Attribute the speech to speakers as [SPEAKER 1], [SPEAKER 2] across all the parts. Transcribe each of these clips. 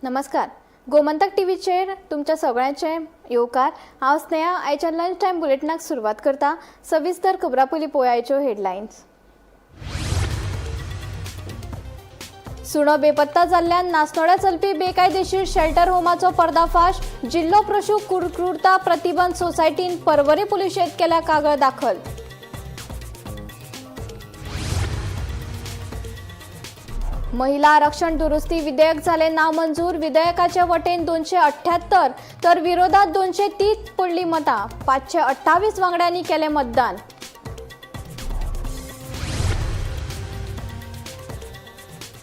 [SPEAKER 1] नमस्कार, गोमंतक टीव्हीचेर तुमच्या सगळ्यांचे येवकार. हांव स्नेहा. आयच्या लंच टायम बुलेटिनाक सुरवात करता. सविस्तर खबरां पयलीं पळोवया हेडलायन्स. सुणो बेपत्ता जाल्ल्यान नासनोड्या चलपी बेकायदेशीर शेल्टर होमाचो पर्दाफाश. जिल्हो पशु क्रूरता प्रतिबंध सोसायटीन परवरी पुलिशेंत केल्या कागळ दाखल. महिला आरक्षण दुरुस्ती विधेयक जालें नामंजूर. विधेयकाचे वटेन 278 तर विरोधात 230 पडली मतां. 528 वांगड्यांनी केलें मतदान.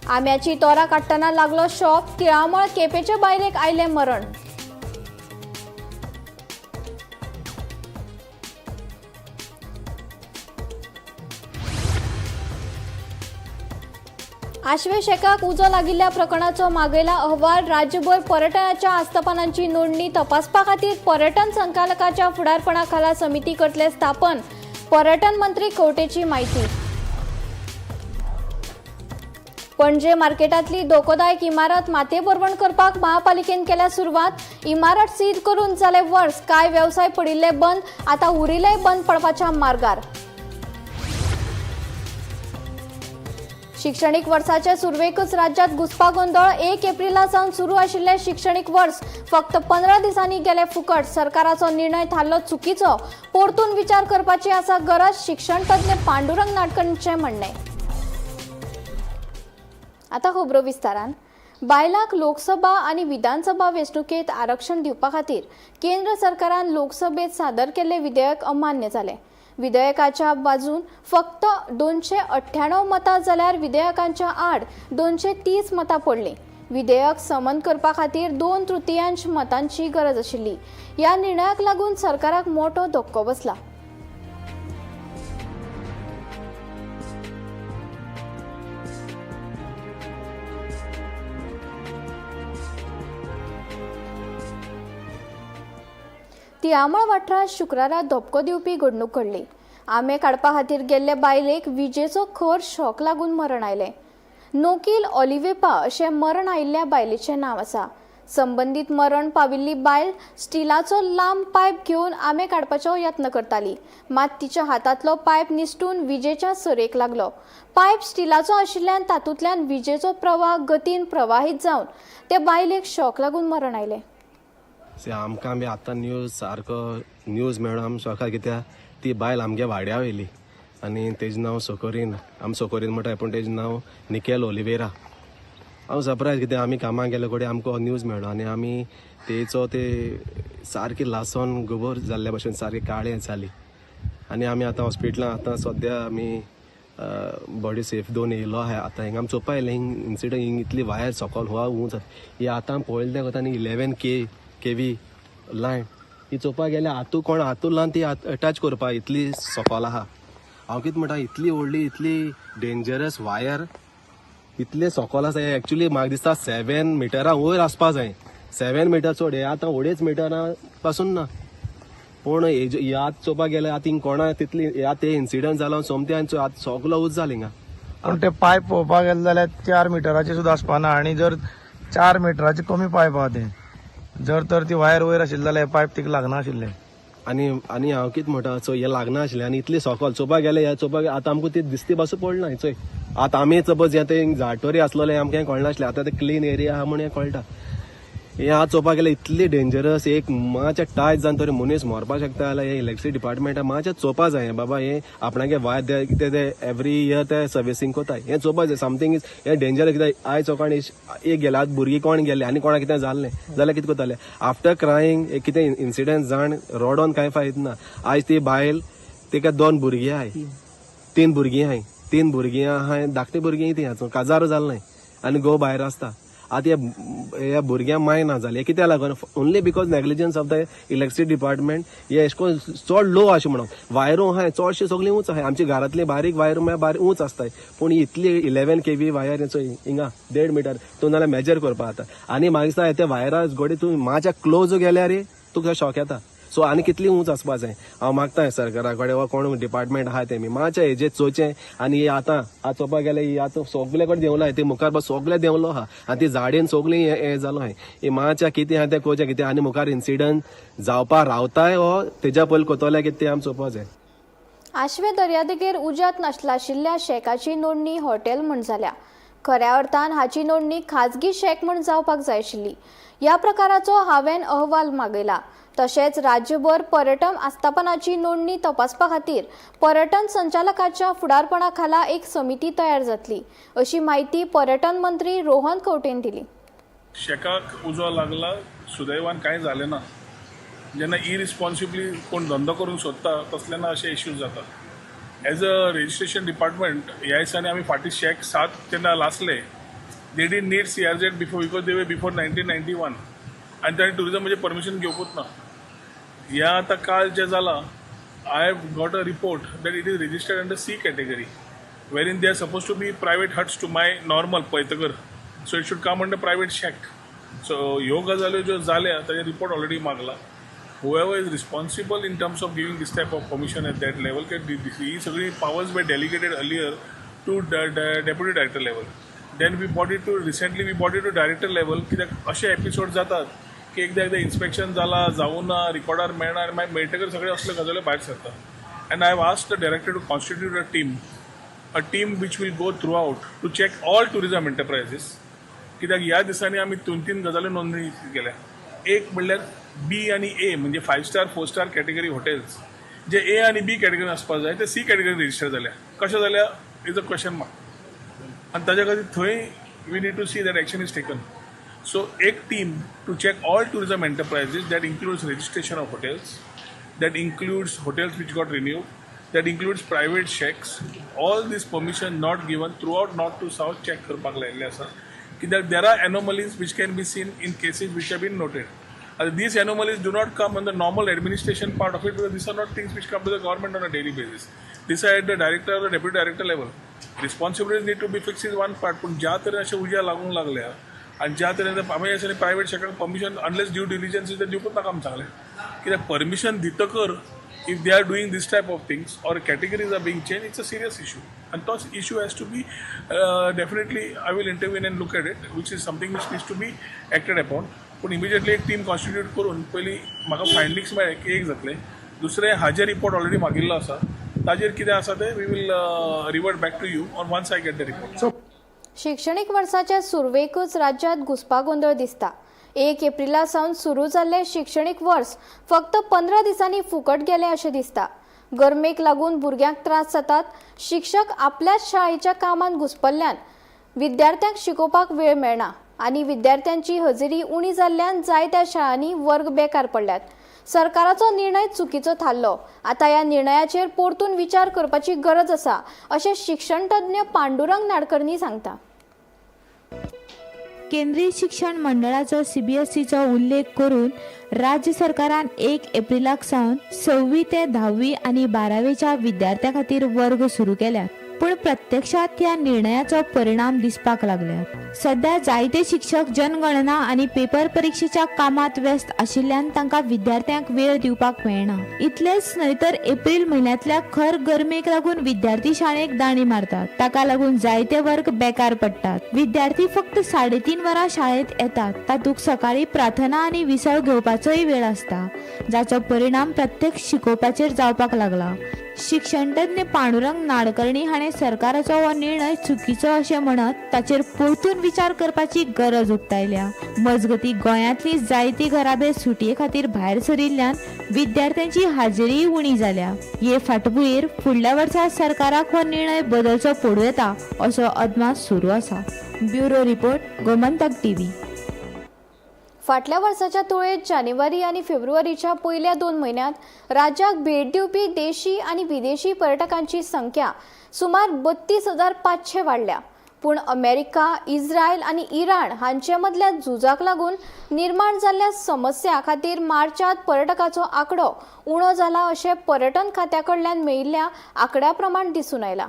[SPEAKER 1] आम्याची तोरां काडटना लागलो शॉक. तिळामळ केपेचे बायलेक आयलें मरण. आशवे शेकाक उजो लागिल्ल्या प्रकरणाचो मागयला अहवाल. राज्यभर पर्यटनाच्या आस्थापनांची नोंदणी तपासपा खातीर पर्यटन संचालकाच्या फुडारपणा खाला समिती करतले स्थापन. पर्यटन मंत्री खंवटेची माहिती. पणजे मार्केटांतली धोकोदायक इमारत मातयेभरवण करपाक महापालिकेन केल्या सुरवात. इमारत सील करून जाले वर्स. कांय वेवसाय पडिल्ले बंद, आतां उरिल्लेय बंद पडपाच्या मार्गार. शिक्षणीक वर्साचे सुरवेकच राज्यात घुस्पागोंदळ. 1 एप्रिला सावन सुरू आशिल्लें शिक्षणीक वर्स फक्त 15 दिसांनी गेले फुकट. सरकाराचो निर्णय थारलो चुकीचो. परतून विचार करपाची आसा गरज, शिक्षण तज्ञ पांडुरंग नाडकर्णीचें म्हणणें. आतां खबरो विस्तारान. बायलांक लोकसभा आनी विधानसभा वेंचणुकेंत आरक्षण दिवपा खातीर केंद्र सरकारान लोकसभेत सादर केल्लें विधेयक अमान्य जालें. विधेयकाच्या बाजून फक्त 298 मतां जाल्यार विधेयकांच्या आड 230 मतां पडलीं. विधेयक समन करपा खातीर 2/3 मतांची गरज आशिल्ली. ह्या निर्णयाक लागून सरकाराक मोटो धक्को बसला. तिळामळ वाठारांत शुक्रारा धपको दिवपी घडणूक घडली. आंबे काडपा खातीर गेल्ले बायलेक विजेचो खर शॉक लागून मरण आयलें. नोकील ऑलिवेपा अशें मरण आयिल्ल्या बायलेचें नांव आसा. संबंदीत मरण पाविल्ली बायल स्टिलाचो लांब पायप घेवन आंबे काडपाचो यत्न करताली. मात तिच्या हातांतलो पायप निसटून विजेच्या सरयेक लागलो. पायप स्टिलाचो आशिल्ल्यान तातूंतल्यान विजेचो प्रवाह गतीन प्रवाहीत जावन ते बायलेक शॉक लागून मरण आयलें.
[SPEAKER 2] आमकां बी आतां न्यूज सारको न्यूज मेळ्ळो. आम शॉकार कित्याक ती बायल आमगे वाड्या वयली आनी तेजें नांव सोकोरीन. आम सोकोरीन म्हणटा पूण तेजें नांव निकेल ओलिवेरा. हांव सरप्रायज कित्याक आमी कामाक गेले कडेन आमकां हो न्यूज मेळ्ळो आनी आमी तेचो ते सारकी लासोन गोबर जाल्ल्या भशेन सारकी काळें जाली आनी आमी आतां हॉस्पिटलान आतां सद्या आमी बॉडी सेफ दोन येयलो आहा. आतां हिंगा आमी चोवपा येयलें हिंग इन्सिडंट. हिंग इतली वायर सकल हुआ उंच ही आतां पळयलें तें कोता 11 kV line ही चोवपाक गेल्यार आतू कोण आतू ल्हान ती अटॅच करपा इतली सकल आहा. हांव कितें म्हणटा, इतली व्हडली इतली डेंजरस वायर इतले सकल आसा. एक्चुली म्हाका दिसता 7 मिटरां वयर आसपा जाय. 7 मिटर चड हे आतां 2.5 मिटरां पासून ना. पूण याद चोवपाक गेल्यार आतां हिंग कोणा तितली आतां ते इन्सिडंट जालो सोमते आतां सगलो उज जालें हिंगा.
[SPEAKER 3] पूण ते पायप पळोवपाक गेले जाल्यार 4 मिटराचे सुद्दां आसपाना आनी जर 4 मिटराचे कमी पायप आहा ते जर तर ती वायर वयर आशिल्ली जाल्यार पायप तिका लागना आशिल्लें.
[SPEAKER 2] आनी आनी हांव कितें म्हणटा, चोय हें लागना आशिल्लें आनी इतली सकल चोवपाक गेलें हें चोवपाक आतां आमकां ती दिसती पासून पडना. चोय आतां आमी सपोज हें तें झाडटोरी आसलेलें आमकां हें कळनासलें. आतां तें क्लीन एरिया आहा म्हूण हें कळटा. हें आतां चोवपाक गेल्यार इतली डेंजरस एक मातशें टायट जावन तरी मनीस मरपाक शकता जाल्यार हें इलेक्ट्रिसिटी डिपार्टमेंटा मातशें चोवपा जाय. बाबा हें आपणागे वायर कितें ते एवरी इयर ते सर्विसींग कोताय हें चोवपा जाय. समथींग is हें डेंजर कित्याक आयज कोण एक गेले आतां भुरगीं कोण गेले आनी कोणाक कितें जाल्लें जाल्यार कितें करताले आफ्टर क्रायंग. एक कितें इन्सिडंट जाण रडोन कांय फायद ना. आयज ती बायल तिका 2 भुरगीं आहाय, 3 भुरगीं आहाय, 3 भुरगीं आहाय, धाकटी भुरगीं ती काजार जाल्लें आनी घोव भायर आसता. आतां ह्या भुरग्यांक माय ना जाली कित्याक लागून? Only because negligence of the electricity department. हे अशें करून चड लो अशें म्हणून वायरो आहाय चडशी सगळीं उंच आहाय. आमच्या घरांतली बारीक वायर म्हळ्यार बारीक उंच आसताय पूण इतली 11 kV wire चोय हिंगा 1.5 मिटर तूं नाल्यार मेजर करपा जाता. आनी म्हाका दिसता ते वायरा गोडे तूं मातशें क्लोज गेल्यार तुका शॉक येता. सो आनी कितली उंच आसपा जाय. हांव मागता सरकारा कडेन वा कोण डिपार्टमेंट आहा तेमी मातशें हेजेर चोवचें. आनी आतां आतां चोवपाक गेल्यार ही आतां सगळे कडेन देंवला, ते मुखार सगळे देंवलो आहा आनी ती झाडेन सगळीं हें जालो आहा. ही मातशें कितें आहा तें कोवचें कितें आनी मुखार इन्सिडंट जावपा रावताय हो तेज्या पयलीं कोतोले कितें तें आमी चोवपा जाय.
[SPEAKER 1] आशवे दर्यादेगेर उज्यांत नाशिल्ल्या शॅकाची नोंदणी हॉटेल म्हूण जाल्या. खऱ्या अर्थान हाची नोंदणी खाजगी शॅक म्हूण जावपाक जाय आशिल्ली. ह्या प्रकाराचो हांवें अहवाल मागयला. तशेंच राज्यभर पर्यटन आस्थापनाची नोंदणी तपासपा खातीर पर्यटन संचालकाच्या फुडारपणा खाला एक समिती तयार जातली अशी म्हायती पर्यटन मंत्री रोहन खंवटेन दिली.
[SPEAKER 4] शॅकाक उजो लागला, सुदैवान कांय जालें ना. जेन्ना इरिस्पॉन्सिबली कोण धंदो करूंक सोदता तसल्याना अशे इश्यूज जाता. एज अ रजिस्ट्रेशन डिपार्टमेंट ह्या दिसांनी आमी फाटीं शॅक 7 जेन्ना लासले, they didn't need CRZ before because they were before 1991 आनी तांणी टुरिजम म्हणजे परमिशन घेवकूच ना. ह्या आतां काल जें जालां, I have got a report that it is registered under C category wherein they are suppose to be private huts to my normal पळयतकर, so it should come under private shack. So ह्यो गजाल्यो ज्यो जाल्या ताजेर report already मागला. Whoever is responsible in terms of giving this type of permission at that level, ही सगळी powers were delegated earlier to deputy director level. Then we brought it to recently we brought it to director level. कित्याक अशे episode जातात की एकदां एकदां inspection जाला जावूं ना, रिकॉर्डार मेळना आनी मागीर मेळटकर सगळे असल्यो गजाल्यो भायर सरता. And I have asked the director to constitute a team which will go throughout to check all tourism enterprises. कित्याक ह्या दिसांनी आमी 2-3 गजाल्यो नोंदणी केल्या. एक म्हणल्यार बी आनी ए म्हणजे 5 स्टार 4 स्टार कॅटेगरी हॉटेल्स जे ए आनी बी कॅटेगरीन आसपाक जाय ते सी कॅटेगरीन रजिस्टर जाल्या. कशें जाल्या is a question mark. आनी ताज्या खातीर थंय we need to see that action is taken. So एक team to check all tourism enterprises that includes registration of hotels, that includes hotels which got renewed, that includes private shacks. All this permission not given throughout north to south check करपाक लायिल्लें आसा. कित्याक there are anomalies which can be seen in cases which have been noted. These anomalies do not come on the normal administration part of it because these are not things which come to the government on a daily basis. These are at the director or the deputy director level. Responsibilities need to be fixed is one part. पण ज्या तरेन अशें उज्या लागूंक लागल्या आनी ज्या तरेन आमी अशें प्रायवेट शॅकाक परमिशन अनलेस ड्यू डिलिजन्स ते दिवकूच नाका आमी सांगलें. कित्याक परमिशन दितकर if they are doing this type of things or categories are being changed, it's a serious issue. And thus issue has to be definitely I will intervene and look at it, which is something which needs to be acted upon. पूण immediately एक team constitute करून पयलीं म्हाका फायंडींग्स मेळ्ळे की एक जातलें. दुसरें हाजेर रिपोर्ट ऑलरेडी मागिल्लो आसा, ताजेर कितें आसा तें we will revert back to you on once I get the report.
[SPEAKER 1] शिक्षणीक वर्साच्या सुरवेकच राज्यांत घुस्पागोंदळ दिसता. 1 एप्रिला सावन सुरू जाल्लें शिक्षणीक वर्स फक्त 15 दिसांनी फुकट गेलें अशें दिसता. गरमेक लागून भुरग्यांक त्रास जातात. शिक्षक आपल्याच शाळेच्या कामांत घुस्पल्ल्यान विद्यार्थ्यांक शिकोवपाक वेळ मेळना आनी विद्यार्थ्यांची हजेरी उणी जाल्ल्यान जायत्या शाळांनी वर्ग बेकार पडल्यात. सरकाराचो निर्णय चुकीचो थारलो. आतां ह्या निर्णयाचेर परतून विचार करपाची गरज आसा अशें शिक्षणतज्ञ पांडुरंग नाडकर्णी सांगता.
[SPEAKER 5] केंद्रीय शिक्षण मंडळाचो सीबीएसईचो उल्लेख करून राज्य सरकारान 1 एप्रिलाक सावन 6वी ते 10वी आनी 12वेच्या विद्यार्थ्यां खातीर वर्ग सुरू केल्यात. पूण प्रत्यक्षात ह्या निर्णयाचो परिणाम दिसपाक लागल्यात. सध्या जायते शिक्षक जनगणना आनी पेपर परिक्षेच्या कामात व्यस्त आशिल्ल्यान तांकां विद्यार्थ्यांक वेळ दिवपाक मेळना. इतलेंच न्हय तर एप्रिल म्हयन्यांतल्या खर गरमेक लागून विद्यार्थी शाळेक दाणी मारतात. ताका लागून जायते वर्ग बेकार पडटात. विद्यार्थी फक्त 3.5 वरां शाळेंत येतात. तातूंत सकाळी प्रार्थना आनी विसव घेवपाचोय वेळ आसता, जाचो परिणाम प्रत्यक्ष शिकोवपाचेर जावपाक लागला. शिक्षणतज्ञ पांडुरंग नाडकर्णी हाणें सरकाराचो हो निर्णय चुकीचो अशें म्हणत ताचेर परतून विचार करपाची गरज उक्तायल्या. मजगती गोंयांतली जायती घराबे सुटये खातीर भायर सरिल्ल्यान विद्यार्थ्यांची हाजेरीय उणी जाल्या. हे फाटभुंयेर फुडल्या वर्सा सरकाराक हो निर्णय बदलचो पडूं येता असो अदमास सुरू आसा. Bureau report, Gomantak TV.
[SPEAKER 1] फाटल्या वर्साच्या तुळेत जानेवारी आनी फेब्रुवारीच्या पयल्या 2 म्हयन्यांत राज्याक भेट दिवपी देशी आनी विदेशी पर्यटकांची संख्या सुमार 32,500 वाडल्या. पूण अमेरिका, इस्रायल आनी इराण हांचे मदल्या झुजाक लागून निर्माण जाल्ल्या समस्या खातीर मार्चांत पर्यटकाचो आंकडो उणो जाला अशें पर्यटन खात्या कडल्यान मेळिल्ल्या आंकड्या प्रमाण दिसून आयला.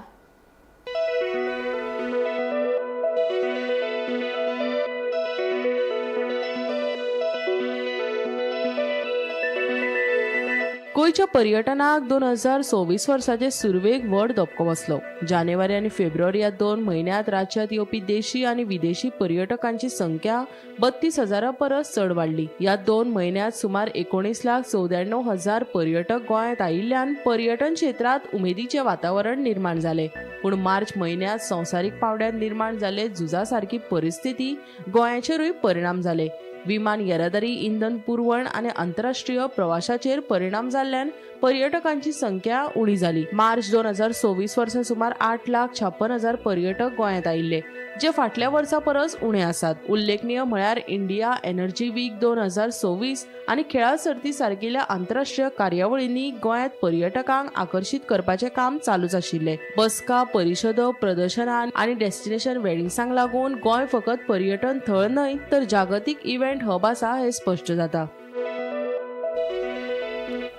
[SPEAKER 6] गोंयच्या पर्यटनाक 2026 वर्साचे सुरवेक व्हड धपको बसलो. जानेवारी आनी फेब्रुवारी ह्या 2 म्हयन्यांत राज्यांत येवपी देशी आनी विदेशी पर्यटकांची संख्या 32,000 परस चड वाडली. ह्या 2 म्हयन्यांत सुमार 19,94,000 पर्यटक गोंयांत आयिल्ल्यान पर्यटन क्षेत्रांत उमेदीचें वातावरण निर्माण जालें. पूण मार्च म्हयन्यांत संवसारीक पांवड्यार निर्माण जाल्ले झुजा सारकी परिस्थिती गोंयाचेरूय परिणाम जाले. विमान येरादारी, इंधन पुरवण आनी आंतरराष्ट्रीय प्रवाशाचेर परिणाम जाल्ल्यान पर्यटकांची संख्या उणी जाली. मार्च 2026 वर्सा सुमार 8,56,000 पर्यटक गोंयांत आयिल्ले, जे फाटल्या वर्सा परस उणे आसात. उल्लेखनीय म्हळ्यार इंडिया एनर्जी वीक 2026 आनी खेळां सर्ती सारकिल्ल्या आंतरराष्ट्रीय कार्यावळींनी गोंयांत पर्यटकांक आकर्शीत करपाचें काम चालूच आशिल्लें. बसका, परिशदो, प्रदर्शनां आनी डेस्टिनेशन वेडिंग्सांक लागून गोंय फकत पर्यटन थळ न्हय तर जागतीक इव्हेंट हब आसा हें स्पश्ट जाता.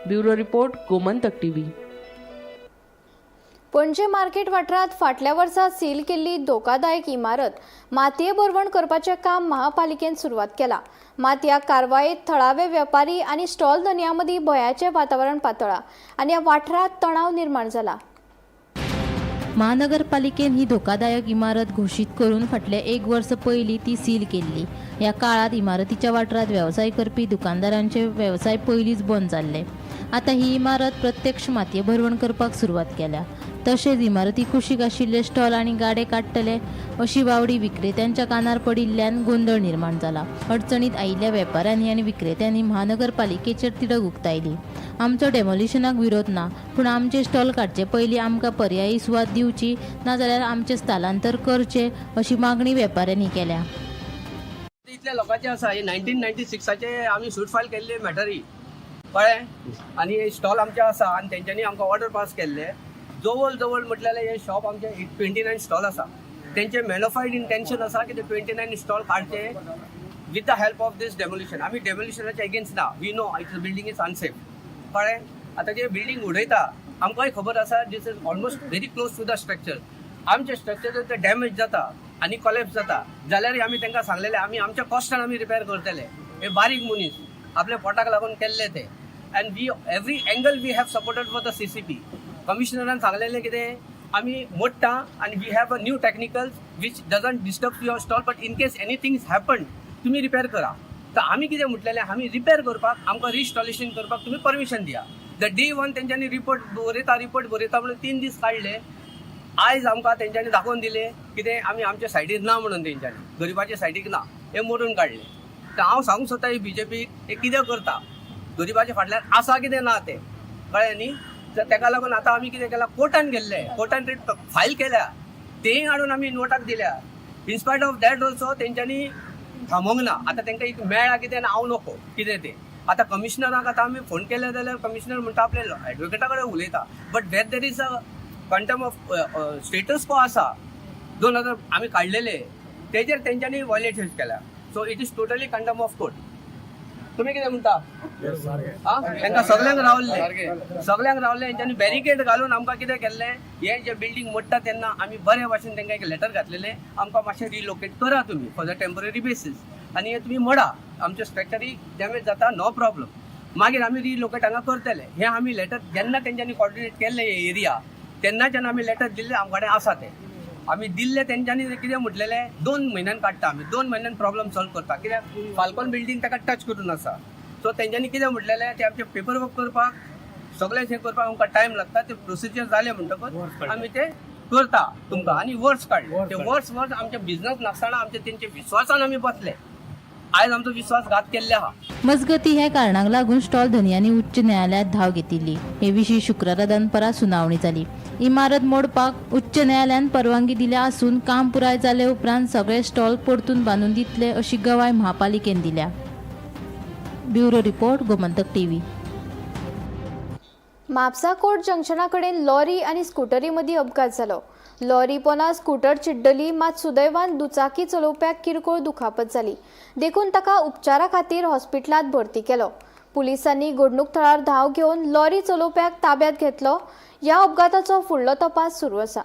[SPEAKER 6] Bureau report, Gomantak TV.
[SPEAKER 1] Panaji market वाठारांत फाटल्या वर्सा सील केल्ली धोकादायक इमारत मातये भरवण करपाचें काम महापालिकेन सुरवात केला. मात ह्या कारवायेत थळावे वेपारी आनी स्टॉल धनयां मदीं भंयाचें वातावरण पातळ्ळां आनी ह्या वाठारांत तणाव निर्माण जाला.
[SPEAKER 7] महानगरपालिकेन ही धोकादायक इमारत घोशीत करून फाटल्या 1 वर्स पयलीं ती सील केल्ली. ह्या काळात इमारतीच्या वाठारांत वेवसाय करपी दुकानदारांचे वेवसाय पयलींच बंद जाल्ले. आतां ही इमारत प्रत्यक्ष मातये भरवण करपाक सुरवात केल्या. तशेंच इमारती कुशीक आशिल्ले स्टॉल आनी गाडे काडटले अशी वावडी विक्रेत्यांच्या कानार पडिल्ल्यान गोंदळ निर्माण जाला. अडचणीत आयिल्ल्या वेपाऱ्यांनी आनी विक्रेत्यांनी महानगरपालिकेचेर तिडक उक्तायली. आमचो डेमोलिशनाक विरोध ना, पूण आमचे स्टॉल काडचे पयलीं आमकां पर्यायी सुवात दिवची, नाजाल्यार आमचें स्थलांतर करचें अशी मागणी वेपाऱ्यांनी केल्या.
[SPEAKER 8] इतल्या लोकांचे आसा. हे 1996 आमी सूट फायल केल्ली मॅटरी, कळ्ळें? आनी हे स्टॉल आमचे आसा आनी तेंच्यांनी आमकां ऑर्डर पास केल्ले. जवळ जवळ म्हटल्यार हे शॉप आमचे 29 स्टॉल आसा. तेंचे मेलोफायड इंटेन्शन आसा की ते 29 स्टॉल काडचे with the help of this demolition. आमी डेमोलिशनाचे एगेन्स्ट ना. We know it's building is unsafe, कळ्ळें? आतां जे बिल्डींग उडयता आमकांय खबर आसा this is almost very close to the structure. आमचे स्ट्रक्चर जर ते डॅमेज जाता आनी कोलॅप्स जाता जाल्यारय आमी तांकां सांगलेलें आमी आमच्या कॉस्टान आमी रिपेर करतले. हे बारीक मनीस आपल्या पोटाक लागून केल्ले ते. And we every angle we have supported for the CCP. कमिशनरान सांगलेलें कितें आमी मोडटा आनी we have a new technicals which doesn't disturb your stall, but in case anything is happen तुमी रिपेर करा. तर आमी कितें म्हटलेलें आमी रिपेर करपाक आमकां रिस्टॉलेशन करपाक तुमी परमिशन दिया. The day one तेंच्यांनी रिपोर्ट बरयता रिपोर्ट बरयता म्हणून 3 दीस काडले. आयज आमकां तेंच्यांनी दाखोवन दिलें कितें आमी आमच्या सायडीर ना म्हणून, तेंच्यांनी गरिबाच्या सायडीक ना हें मोडून काडलें. तर हांव सांगूंक सोदता ही बीजेपी हे कितें करता, गरिबाच्या फाटल्यान आसा कितें ना तें, कळ्ळें न्ही? तर तेका लागून आतां आमी कितें केलां, कोर्टान गेल्ले, कोर्टान रिट फायल केल्या, तेय हाडून आमी नोटाक दिल्या. In spite of that also तेंच्यांनी थांबोवंक ना. आतां तेंकां एक मेळ्ळा कितें आनी हांव नको कितें तें. आतां कमिशनराक आतां आमी फोन केले जाल्यार कमिशनर म्हणटा आपल्या एडवोकेटा कडेन उलयता, but where there is a contempt of status quo आसा 2000 आमी काडलेले तेजेर तेंच्यांनी वॉयलेशन केल्या. So it is totally contempt of court. तुमी कितें म्हणटा? आं, तांकां सगल्यांक रावल्ले, सगल्यांक रावल्ले. हेंच्यांनी बॅरिकेड घालून आमकां कितें केल्लें, हें जें बिल्डींग मोडटा तेन्ना आमी बरे भाशेन तांकां एक लेटर घातलेलें, आमकां मातशें रिलोकेट करा तुमी फॉर the temporary basis आनी हें तुमी मोडा, आमचे स्ट्रक्चरी डॅमेज जाता, नो प्रॉब्लम, मागीर आमी रिलोकेट हांगा करतले. हें आमी लेटर जेन्ना तेंच्यांनी कॉर्डिनेट केल्लें हे एरिया तेन्नाच्यान आमी लेटर दिल्लें, आमचे कडेन आसा तें आमी दिल्लें. तेंच्यांनी कितें म्हटलेलें, 2 म्हयन्यान काडटा आमी, 2 म्हयन्यान प्रॉब्लम सॉल्व करता, कित्याक फाल्कॉन बिल्डींग ताका टच करून आसा. सो तेंच्यांनी कितें म्हटलेलें ते आमचे पेपर वर्क करपाक सगळें हें करपाक आमकां टायम लागता, ते प्रोसिजर जालें म्हणटकच आमी ते करता तुमकां. आनी वर्स काडलें ते वर्स वर्स आमचे बिजनस नासतना आमचे तेंच्या विश्वासान आमी बसले. आयज आमचो विश्वासघात केल्ले आहा.
[SPEAKER 7] मजगती ह्या कारणाक लागून स्टॉल धनयांनी उच्च न्यायालयात धाव घेतिल्ली. हे विशीं शुक्रारा दनपरां सुनावणी जाली. इमारत मोडपाक उच्च न्यायालयान परवानगी दिल्या आसून काम पुराय जाले उपरांत सगळे स्टॉल परतून बांदून दितले अशी गवाय महापालिकेन दिल्या. Bureau report, Gomantak TV.
[SPEAKER 1] Mapusa court जंक्शना कडेन लॉरी आनी स्कुटरी मदीं अपघात जालो. लॉरी पोना स्कुटर चिड्डली, मात सुदैवान दुचाकी चलोवप्याक किरकोळ दुखापत जाली, देखून ताका उपचारा खातीर हॉस्पिटलांत भरती केलो. पुलिसांनी घडणूक थळार धांव घेवन लॉरी चलोवप्याक ताब्यात घेतलो. ह्या अपघाताचो फुडलो तपास सुरू आसा.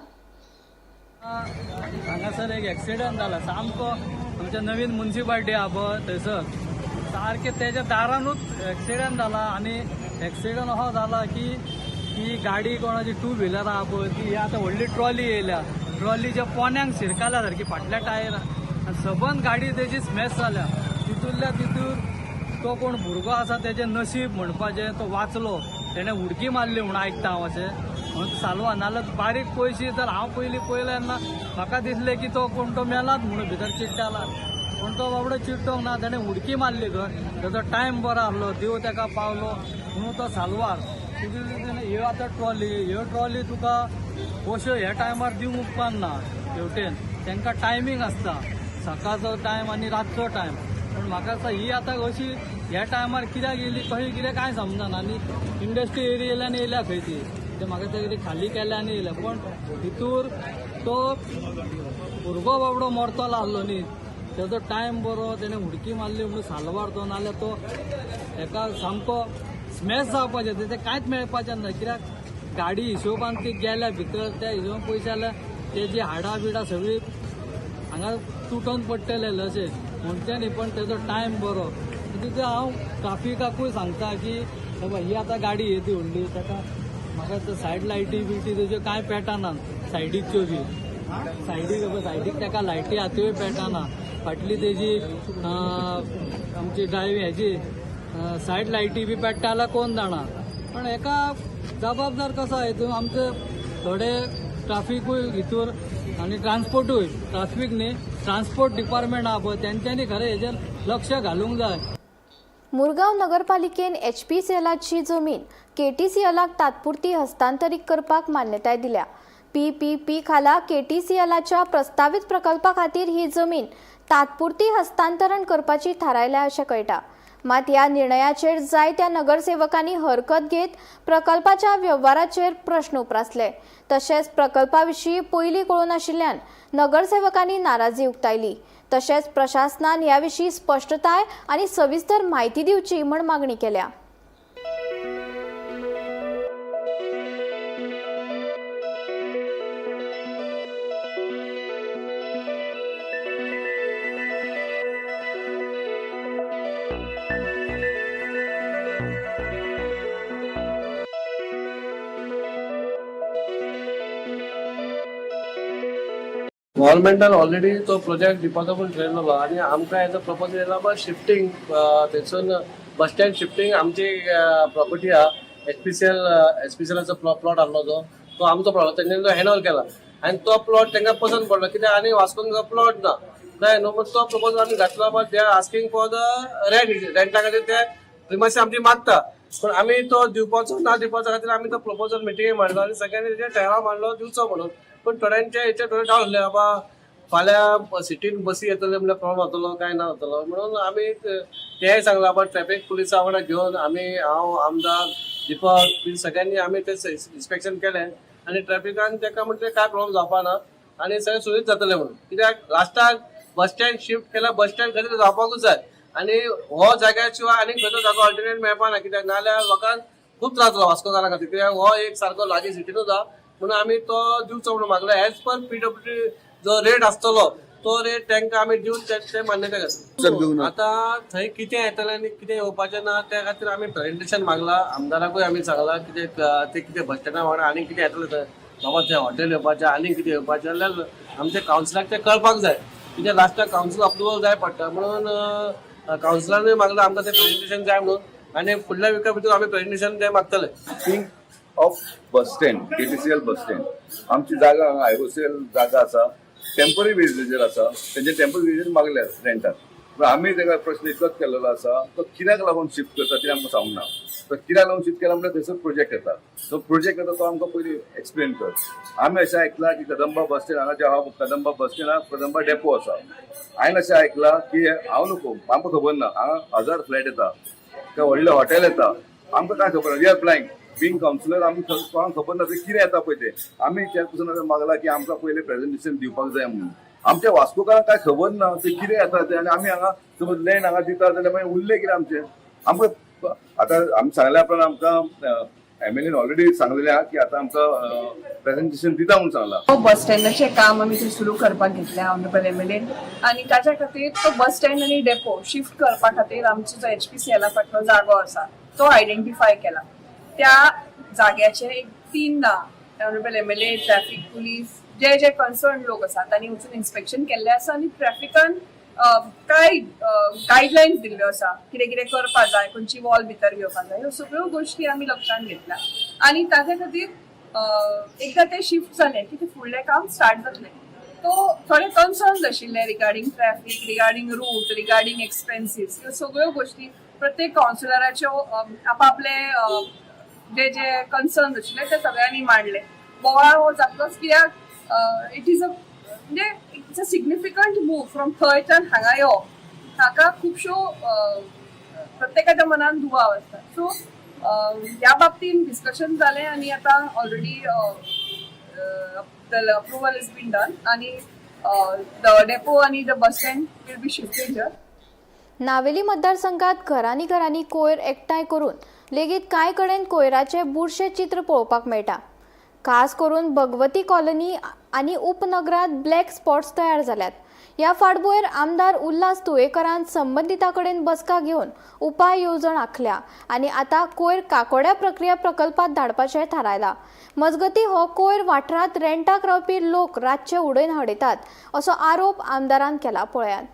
[SPEAKER 9] हांगासर एक एक्सिडंट जाला सामको, आमच्या नवीन मुन्सिपाल्टी आहा पळय थंयसर सारकें तेच्या दारानूच एक्सिडंट जाला आनी एक्सिडंट असो जाला की ती गाडी कोणाची टू व्हिलर आहा पळय ती आतां व्हडली ट्रॉली येयल्या, ट्रॉलीच्या पोन्यांक शिरकाल्या सारकी फाटल्या टायरां आनी सबंद गाडी तेजी स्मॅश जाल्या. तितूंतल्या तितूर तो कोण भुरगो आसा तेजें नशीब म्हणपाचें, तो वाचलो, तेणें उडकी मारली म्हणून आयकता हांव अशें म्हणून सालवा, नाल्यार बारीक पयशी तर हांव पयलीं पळयलें तेन्ना म्हाका दिसलें की तो कोण तो मेलाच म्हणून भितर चिट्टाला, पूण तो बाबडो चिट्टोंक ना, तेणें उडकी मारली खंय, तेजो टायम बरो आसलो, देव तेका पावलो म्हणून तो सालवार. तितून ह्यो आतां ट्रॉली, ह्यो ट्रॉली तुका अश्यो ह्या टायमार दिवंक उपकारना, हेवटेन तांकां टायमींग आसता, सकाळचो टायम आनी रातचो टायम. पूण म्हाका दिसता ही आतां अशी ह्या टायमार कित्याक येयली कशी कितें कांय समजना, आनी इंडस्ट्री एरियेंतल्यान येयल्या खंय ती, ते म्हाका दिसता कितें खाली केल्या आनी येयल्या. पूण भितूर तो भुरगो बाबडो मरतलो आसलो न्ही, तेजो टायम बरो, तेणें उडकी मारली म्हणून सालवार तो, नाल्यार तो हेका सामको स्मॅश जावपाचें, तें कांयच मेळपाचें ना, कित्याक गाडी हिशोबान ती गेल्या भितर, त्या हिशोबान पयशे जाल्यार तेजी हाडां बिडां सगळीं हांगा तुटोन पडटले अशें म्हणचें न्ही, पण तेजो टायम बरो. तितून हांव ट्राफिकाकूय सांगता की बाबा ही आतां गाडी येती व्हडली, ताका म्हाका सायड लायटी बिटी तेज्यो कांय पेटना, सायडीकच्यो बी सायडीक सायडीक ताका लायटी आहा त्योय पेटना, फाटली तेजी आमची ड्रायव्हिंग हेजी सायड लायटी बी पेट्टा जाल्यार कोण जाणा. पण हेका जबाबदार कसो हितून आमचे थोडे ट्राफिकूय हितूर आनी ट्रान्सपोर्टूय, ट्राफीक न्ही ट्रान्सपोर्ट डिपार्टमेंट आहा पळय तेंच्यांनी खरें हेजेर लक्ष घालूंक जाय.
[SPEAKER 1] मुरगांव नगरपालिकेन एचपीसीएलाची जमीन केटीसीएलाक तात्पुरती हस्तांतरीत करपाक मान्यताय दिल्या. पीपीपी खाला केटीसीएलाच्या प्रस्तावित प्रकल्पा खातीर ही जमीन तात्पुरती हस्तांतरण करपाची थारायल्या अशें कळटा. मात ह्या निर्णयाचेर जायत्या नगरसेवकांनी हरकत घेत प्रकल्पाच्या वेव्हाराचेर प्रश्न उप्रासले. तशेंच प्रकल्पा विशीं पयलीं कळून आशिल्ल्यान नगरसेवकांनी नाराजी उक्तायली. तशेंच प्रशासनान ह्या विशीं स्पश्टताय आनी सविस्तर म्हायती दिवची म्हूण मागणी केल्या.
[SPEAKER 2] गव्हर्मेंटान ऑलरेडी तो प्रोजेक्ट दिवपाचो पण ठरयलेलो आनी आमकां एज अ प्रपोजल येयला बा शिफ्टींग थंयसून बस स्टँड शिफ्टींग आमची प्रॉपर्टी आहा, एचपीसीएल एचपीसीएलाचो प्लॉट आहलो जो तो आमचो प्लॉट तेंच्यांनी तो हँड ओवर केला आनी तो प्लॉट तांकां पसंत पडलो कित्याक आनी वास्कोन प्लॉट ना कळ्ळें न्हू, तो प्रपोजल आमी घातलो but they are asking for the rent, rent a खातीर ते प्रिमासी आमची मागता, पण आमी तो दिवपाचो ना दिवपाचो खातीर आमी तो प्रपोजल मिटिंगे मांडलो आनी सगळ्यांनी तेजेर ठराव मांडलो दिवचो म्हणून. पण थोड्यांचे हेचे थोडे डावट आसले बाबा फाल्यां सिटीन बसी येतले म्हणल्यार प्रॉब्लम जातलो काय ना जातलो म्हणून आमी तेंय सांगलां बाबा ट्रॅफिक पुलिसा वांगडा घेवन आमी हांव आमदार दीपक बीन सगळ्यांनी आमी ते इन्स्पेक्शन केलें आनी ट्रॅफिकान ताका म्हटलें काय प्रॉब्लम जावपा ना आनी सगळें सुरळीत जातलें म्हणून. कित्याक लास्टाक बस स्टँड शिफ्ट केल्यार बस स्टँड खंय तरी जावपाकूच जाय आनी हो जाग्या शिवाय आनी खंयचो जागो अल्टरनेट मेळपा ना, कित्याक नाल्यार लोकांक खूब त्रास जाता वास्कोकारां खातीर, कित्याक हो एक सारको लागीं सिटीनूच आहा म्हणून आमी तो दिवचो म्हणून मागलो. एज पर पीडब्ल्यूडी जो रेट आसतलो तो रेट तांकां आमी दिवन ते मान्यताय आसा. आतां थंय कितें येतलें आनी कितें येवपाचें ना त्या खातीर आमी प्रेजेंटेशन मागलां, आमदाराकूय आमी सांगलां कितें ते कितें बस स्टँडा वांगडा आनी कितें येतलें थंय बाबा थंय हॉटेल येवपाचें आनी कितें येवपाचें जाल्यार आमच्या कावन्सिलाक तें कळपाक जाय, कित्याक लास्टाक कावन्सिल अप्रुवल जाय पडटा म्हणून कावन्सिलानूय मागलां आमकां तें प्रेजेंटेशन जाय म्हणून आनी फुडल्या विका भितर आमी प्रेजेंटेशन तें मागतले.
[SPEAKER 10] Think of bus stand, KTCL bus stand आमची जागा आयओसीएल जागा आसा, टेम्पररी बेजीचेर आसा, तेंचे टेम्पररी बेजीचेर मागल्या रेंटाक, पूण आमी तेका प्रश्न इतलोच केलेलो आसा तो कित्याक लागून शिफ्ट करता तें आमकां सांगूंक ना. तो कित्याक लागून शिफ्ट केला म्हणल्यार थंयसर प्रोजेक्ट येता, तो प्रोजेक्ट येता तो आमकां पयलीं एक्सप्लेन कर. आमी अशें आयकलां की कदंबा बस स्टँड हांगा जे आहा कदंबा बस स्टँडार कदंबा डेपो आसा, हांवें अशें आयकलां की हांव नको आमकां खबर ना हांगा 1000 फ्लॅट येता, ते व्हडलें हॉटेल येता, आमकां कांय खबर ना, we are blind being councillor, आमी कोणाक खबर ना तें कितें येता पळय तें. आमी चेअरपर्सनाक मागलां की आमकां पयलें प्रेजेंटेशन दिवपाक जाय म्हणून, आमच्या वास्कोकारांक कांय खबर ना तें कितें येता तें, आनी आमी हांगा समज लँड हांगा दिता जाल्यार मागीर उरलें कितें आमचें. आमकां आतां आमी सांगल्या उपरांत आमकां एमएलएन ऑलरेडी सांगलेलें आहा की आतां आमकां प्रेजेंटेशन दिता म्हणून सांगलां.
[SPEAKER 11] बस स्टँडाचें काम आमी थंय सुरू करपाक घेतलें ऑनरेबल एमएलएन, आनी ताच्या खातीर तो बस स्टँड आनी डेपो शिफ्ट करपा खातीर आमचो जो एचपीसीएला फाटलो जागो आसा तो आयडेंटिफाय केला. त्या जाग्याचे एक तीनदा honourable MLA, traffic police, जे जे कन्सर्न लोक आसा तांणी वचून इन्स्पेक्शन केल्लें आसा आनी ट्रॅफिकान काय गायडलायन्स दिल्ल्यो आसा, कितें कितें करपा जाय, खंयची वॉल भितर घेवपा जाय, ह्यो सगळ्यो गोश्टी आमी लक्षांत घेतल्या आनी ताजे खातीर एकदां ते शिफ्ट जाले की ते फुडलें काम स्टार्ट जातलें. तो थोडे कन्सर्न्स आशिल्ले regarding traffic, regarding route, regarding expenses, ह्यो सगळ्यो गोश्टी प्रत्येक कावन्सिलराच्यो आपापले जे जे कन्सर्न्स आशिल्ले ते सगळ्यांनी मांडले. बोवाळ हो जातलोच, कित्याक it is a म्हणजे it's a significant move from थंयच्यान हांगा येवप, हाका खुबश्यो प्रत्येकाच्या मनान दुबाव आसता. सो ह्या बाबतीन डिस्कशन जालें आनी आतां already the approval is been done आनी the depot आनी the bus stand will be shifted here.
[SPEAKER 1] Navelim मतदारसंघात घरांनी घरांनी कोयर एकठांय करून लेगीत कांय कडेन कोयराचें बुरशें चित्र पळोवपाक मेळटा. खास करून भगवती कॉलनी आनी उपनगरांत ब्लॅक स्पॉट्स तयार जाल्यात. ह्या फाटभुंयेर आमदार उल्हास तुयेकरान संबंदिता कडेन बसका घेवन उपाय येवजण आंखल्या आनी आतां कोयर काकोड्या प्रक्रिया प्रकल्पात धाडपाचें थारायलां. मजगतीं, हो कोयर वाठारांत रेंटाक रावपी लोक रातचे उडयन हाडयतात असो आरोप आमदारान केला. पळयात.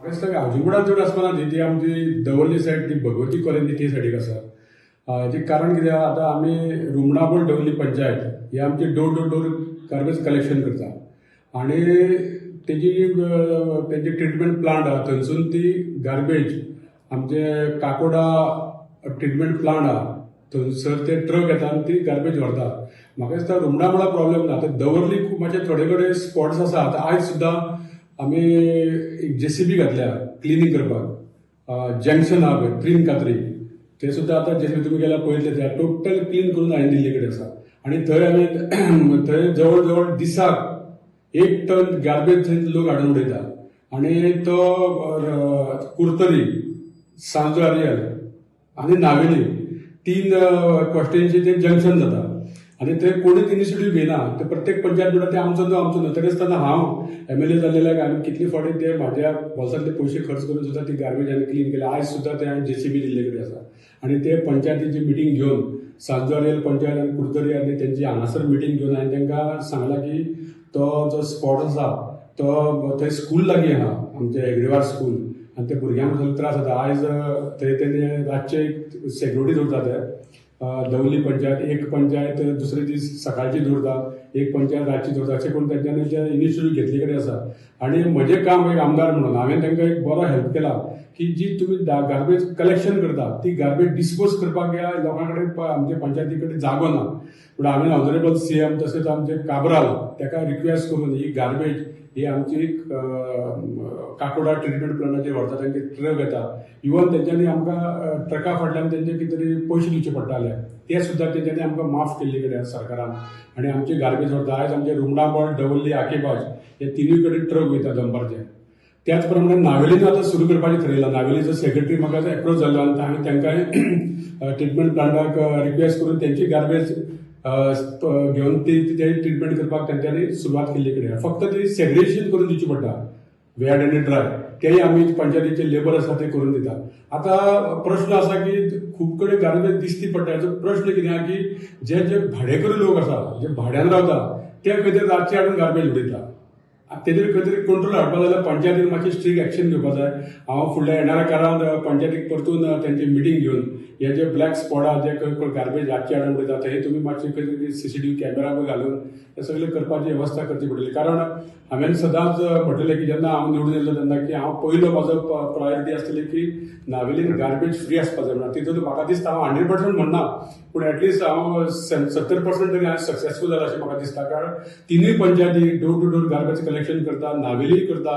[SPEAKER 12] म्हाका दिसता हावजींग बोर्डान चड आसपाना ती ती आमची दवर्ली सायड, ती भगवती कॉलनी ती सायडीक आसा. हाजें कारण कितें आहा, आतां आमी रुमणाबोळ दवर्ली पंचायत ही आमची door to door garbage collection करता आनी तेजी ट्रिटमेंट प्लांट आहा, थंयसून ती गार्बेज आमचे काकोडा ट्रिटमेंट प्लांट आहा, थंयसर ते ट्रक येता आनी ती गार्बेज व्हरता. म्हाका दिसता रुमडामोळा प्रॉब्लेम ना. आतां दवर्ली खूब मातशे थोडे कडेन स्पॉट्स आसा. आतां आयज सुद्दां आमी एक जेसीबी घातल्या क्लिनींग करपाक. जंक्शन आहा पळय, त्रीन कात्री, ते सुद्दां आतां जेसीबी तुमी गेल्यार पळयतले, ते टोटल क्लीन करून हांवें दिल्ले कडेन आसा. आनी थंय आमी थंय जवळ जवळ दिसाक 1 टन गार्बेज थंय लोक हाडून उडयता आनी तो कुर्तरी, सांजो आरियल आनी नावेली, तीन कॉन्स्टिट्युएन्सी ते जंक्शन जाता आनी ते कोणूच इनिशिएटीव घेयना. ते प्रत्येक पंचायत म्हणटा ते आमचो न्हू, आमचो न्हू. तरी आसतना हांव एमएलए जाल्ल्याक हांवें कितले फावटी ते म्हाज्या बोल्सांतले पयशे खर्च करून सुद्दां ती गार्बेज हांवें क्लीन केल्या. आयज सुद्दां ते हांवें जेसीबी दिल्ले कडेन आसा आनी ते पंचायतीची मिटींग घेवन, सांजो आरियल पंचायत आनी कुर्तरी आनी तेंची हांगासर मिटींग घेवन हांवें तांकां सांगलां की तो जो स्पॉट आसा तो थंय स्कूल लागीं आहा, आमचें हेगडेवार स्कूल, आनी ते भुरग्यांक सगळें त्रास जाता. आयज थंय तेणी रातचे एक सेक्युरिटी दवरता. ते दवली पंचायत, एक पंचायत दुसरे दीस सकाळची दवरता, एक पंचायत रातची दवरता, अशें करून तेंच्यांनी ते इनिशिएटीव घेतले कडेन आसा. आनी म्हजें काम एक आमदार म्हणून हांवें तांकां एक बरो हेल्प केला की जी तुमी गार्बेज कलेक्शन करता ती गार्बेज डिस्पोज करपाक ह्या लोकां कडेन, आमच्या पंचायती कडेन जागो ना. पूण हांवें ऑनरेबल सीएम तशेंच आमचे काब्राल ताका रिक्वेस्ट करून ही गार्बेज ही आमची काकोडा ट्रिटमेंट प्लांटाचेर व्हरता. तांचे ट्रक येता. इवन तेंच्यांनी आमकां ट्रका फाटल्यान तेंचे कितें तरी पयशे दिवचे पडटाले, ते सुद्दां तेंच्यांनी आमकां माफ केल्ले कडेन सरकारान आनी आमची गार्बेज व्हरता. आयज आमचे रुमडाबळ, दवर्ली, आकेबाज हे तिनूय कडेन ट्रक वयता दनपारचे. त्याच प्रमाणे नावेलीन आतां सुरू करपाचें थारयलां. नावेलीचो सेक्रेटरी म्हाका एप्रोच जाल्लो आनी हांवें तांकांय ट्रिटमेंट प्लांटाक रिक्वेस्ट करून तेंची गार्बेज घेवन ती ते ट्रिटमेंट करपाक तेंच्यांनी सुरवात केल्ली कडेन. फक्त ती सेग्रिगेशन करून दिवची पडटा, वेट आनी ड्राय, तेय आमी पंचायतीचे लेबर आसा ते करून दिता. आतां प्रश्न आसा की खूब कडेन गार्बेज दिसती पडटा. हाचो प्रश्न कितें आहा की जे जे भाडेकरू लोक आसा, जे भाड्यान रावता, ते खंय तरी रातचे हाडून गार्बेज उडयता. तेजेर खंय तरी कंट्रोल हाडपा जाल्यार पंचायतीन मातशी स्ट्रीक एक्शन घेवपा जाय. हांव फुडल्या येणाऱ्या काळांत पंचायतीक परतून तेंची मिटींग घेवन हे जे ब्लॅक स्पॉट आहा, जे खंय गार्बेज रातचे हाडून उडयता, थंय तुमी मातशे खंय तरी सीसीटीव्ही कॅमेरा बी घालून हे सगळें करपाची वेवस्था करची पडटली. कारण हांवें सदांच म्हटलेलें की जेन्ना हांव निवडून येयलो तेन्ना की हांव पयलो म्हाजो प्रायोरिटी आसतली की नावेलीन गार्बेज फ्री आसपा जाय म्हणून. तितून म्हाका दिसता हांव 100% म्हणना, पूण एटलिस्ट हांव 70% तरी हांव सक्सेसफूल जाला अशें म्हाका दिसता. कारण तिनूय पंचायती door to door garbage collection करता, नावेली करता,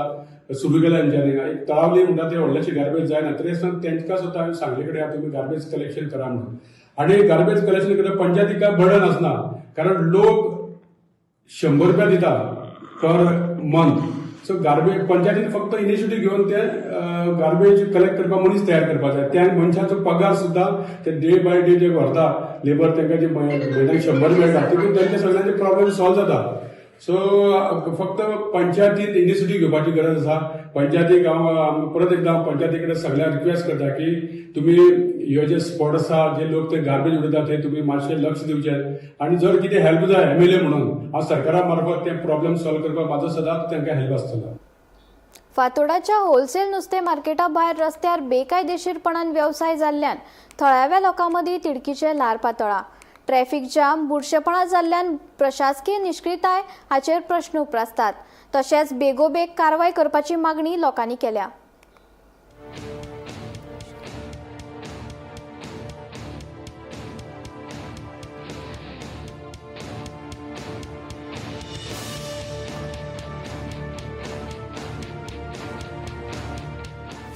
[SPEAKER 12] सुरू केला तेंच्यांनी. एक तळावली म्हणटा ते व्हडलेशे गार्बेज जायना, तरी आसतना तेंकां सुद्दां हांवें सांगले कडेन तुमी गार्बेज कलेक्शन करा म्हणून. आनी गार्बेज कलेक्शन करता पंचायतीक काय बर्डन आसना, कारण लोक 100 रुपया दिता पर मंथ. सो गार्बेज पंचायतीन फक्त इनिशिएटीव घेवन ते गार्बेज कलेक्ट करपाक मनीस तयार करपाक जाय. त्या मनशाचो पगार सुद्दां ते डे बाय डे जे व्हरता लेबर, तांकां जे म्हयन्याक 100 मेळटा, तितून तेंचे सगळ्यांचे प्रॉब्लेम सॉल्व जाता. सो फक्त पंचायतीन इनिशिएटीव घेवपाची गरज आसा. पंचायतीक हांव परत एकदां पंचायती कडेन सगळ्यांक रिक्वेस्ट करता की तुमी ह्यो जे स्पॉट आसा जे लोक ते गार्बेज उडयता ते तुमी मातशें लक्ष दिवचें आनी जर कितें हेल्प जाय एमएलए म्हणून हांव सरकारा मार्फत ते प्रॉब्लेम सॉल्व करपाक म्हाजो सदांच तांकां हेल्प आसतलो.
[SPEAKER 1] फातोर्डाच्या होलसेल नुस्तें मार्केटा भायर रस्त्यार बेकायदेशीरपणान वेवसाय जाल्ल्यान थळाव्या लोकां मदीं तिडकीचें ल्हार पातळ्ळां. ट्रॅफिक जाम, बुरशेपणां जाल्ल्यान प्रशासकीय निश्क्रियताय हाचेर प्रश्न उप्रासतात. तशेंच बेगोबेग कारवाय करपाची मागणी लोकांनी केल्या.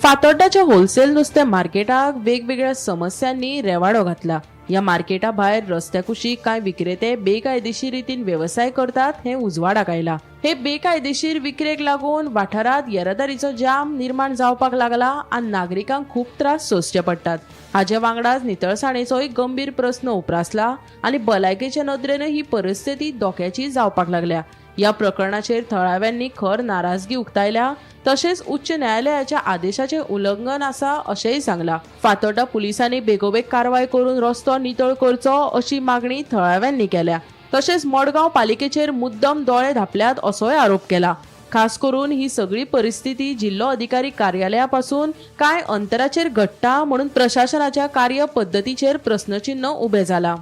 [SPEAKER 6] फातोड्डाच्या होलसेल नुस्तें मार्केटाक वेगवेगळ्या समस्यांनी रेवाडो घातला. ह्या मार्केटा भायर रस्त्या कुशीक कांय विक्रेते बेकायदेशीर रितीन वेवसाय करतात हें उजवाडाक आयला. हे बेकायदेशीर विक्रेक लागून वाठारांत येरादारीचो जाम निर्माण जावपाक लागला आनी नागरिकांक खूब त्रास सोंसचे पडटात. हाजे वांगडाच नितळसाणेचोय गंभीर प्रस्न उप्रासला आनी भलायकेचे नदरेनय ही परिस्थिती धोक्याची जावपाक लागल्या. ह्या प्रकरणाचेर थळाव्यांनी खर नाराजगी उक्तायल्या तशेंच उच्च न्यायालयाच्या आदेशाचे उल्लंघन आसा अशेंय सांगला. फातोर्डा पुलिसांनी बेगोबेग कारवाय करून रस्तो नितळ करचो अशी मागणी थळाव्यांनी केल्या. तशेंच मडगांव पालिकेचेर मुद्दम दोळे धांपल्यात असोय आरोप केला. खास करून ही सगळी परिस्थिती जिल्लो अधिकारी कार्यालया पासून कांय अंतराचेर घडटा म्हणून प्रशासनाच्या कार्य पद्दतीचेर प्रस्नचिन्ह उबें जाला.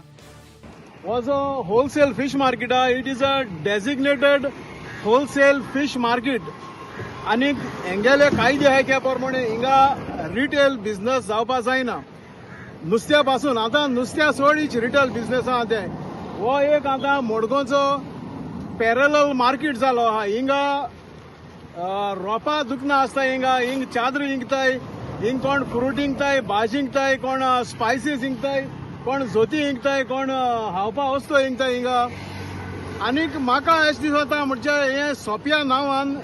[SPEAKER 13] Was a wholesale fish market. It is a designated wholesale fish market. आनी हेंगेले कायदे आहाय त्या प्रमाणे हिंगा रिटेल बिझनस जावपा जायना. नुस्त्या पासून आतां नुस्त्या सोड इच रिटेल बिझनस आहा तें. हो एक आतां मडगांवचो पॅरलल मार्केट जालो आहा. हिंगा रोपा दुकनां आसता, हिंगा हिंग चादर इंकताय, हिंग कोण फ्रूट इंकताय, भाजी इंकताय, कोण स्पायसीस इंकताय, कोण जोती इंकताय, कोण हावपा वस्तू इंकताय हिंगा. आनीक म्हाका अशें दिसता म्हणजे हें सोंप्या नांवान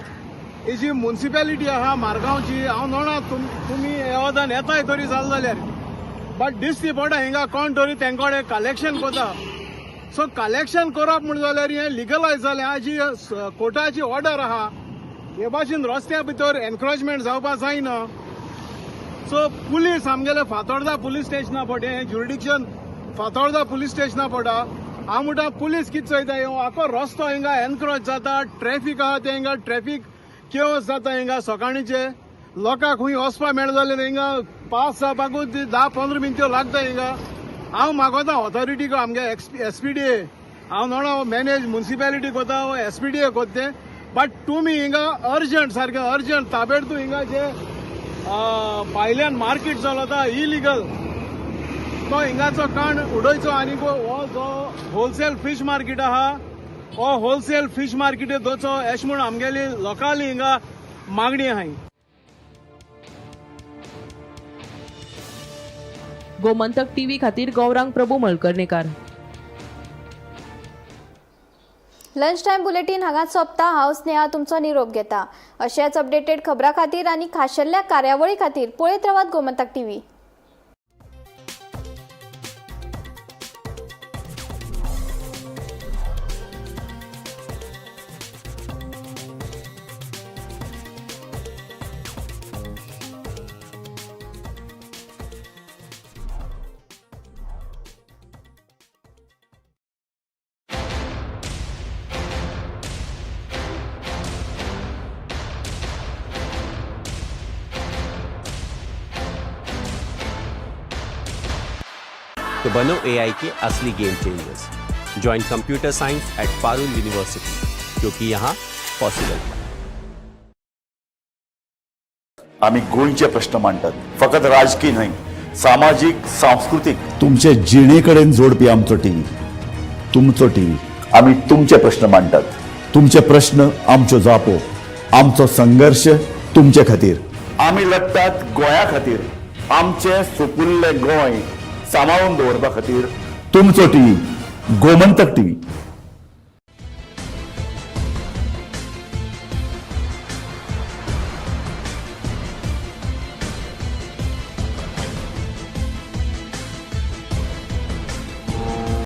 [SPEAKER 13] ही जी मुन्सिपेलिटी आहा मारगांवची, हांव नोणा तुमी ह्या वतान येताय तरी जालें जाल्यार, बट दिसती पडटा हिंगा कोण तरी तेंकोडे कलेक्शन करता. सो कलेक्शन करप म्हण जाल्यार हें लिगलायज जालें. जी कोर्टाची ऑर्डर आहा हे भाशेन रस्त्या भितर एनक्रोचमेंट जावपा जायना. सो पुलीस आमगेले फातोर्डा पुलीस स्टेशना पडटा, हें ज्युरिडिक्शन फातोर्डा पुलीस स्टेशना पडटा. हांव म्हणटा पुलीस कितें चोयता, आखो रस्तो हिंगा एनक्रोच जाता, ट्रॅफीक आहा तें हिंगा ट्रॅफीक केओस जाता. हिंगा सकाळीचे लोकांक खूंय वचपा मेळटा जाल्यार हिंगा पास जावपाकूच 10-15 मिनट्यो लागता हिंगा. हांव मागोता ऑथॉरिटीक आमगे एसपीडीए, हांव नोणा मॅनेज मुन्सिपेलिटी कोता एसपीडीए कोत्ता तें, बट तुमी हिंगा अर्जंट सारकें अर्जंट ताबेडतोब हिंगा जे भायल्यान मार्केट चलता इलिगल तो हिंगाचो काण उडयचो. आनी हो जो होलसेल फीश मार्केट आहा हो होलसेल फीश मार्केट दवरचो अशें म्हूण आमगेली लोकांली हिंगा मागणी आहाय.
[SPEAKER 6] गोमंतक टीव्ही खातीर Gaurang Prabhu Malkarnekar.
[SPEAKER 1] Lunch time bulletin हांगाच सोंपता. हांव स्नेहा तुमचो निरोप घेता. अशेच अपडेटेड खबरां खातीर आनी खाशेल्ल्या कार्यावळी खातीर पळयत रावात गोमंतक टीव्ही.
[SPEAKER 14] तो बनो एआई के असली game changers. Join computer science at Parul university, क्योंकि यहाँ पॉसिबल है.
[SPEAKER 10] आमी गोंयचे प्रश्न मांडटात, फकत राजकीय न्हय, सामाजीक, सांस्कृतीक, तुमचे जिणे कडेन जोडपी आमचो टीव्ही, तुमचो टीव्ही. आमी तुमचे प्रश्न मांडटात, तुमचे प्रश्न आमच्यो जापो, आमचो संघर्श तुमचे खातीर. आमी लढटात गोंया खातीर, आमचें सुपुल्लें गोंय सांबाळून दवरपा खातीर. तुमचो टीव्ही, गोमंतक टीव्ही.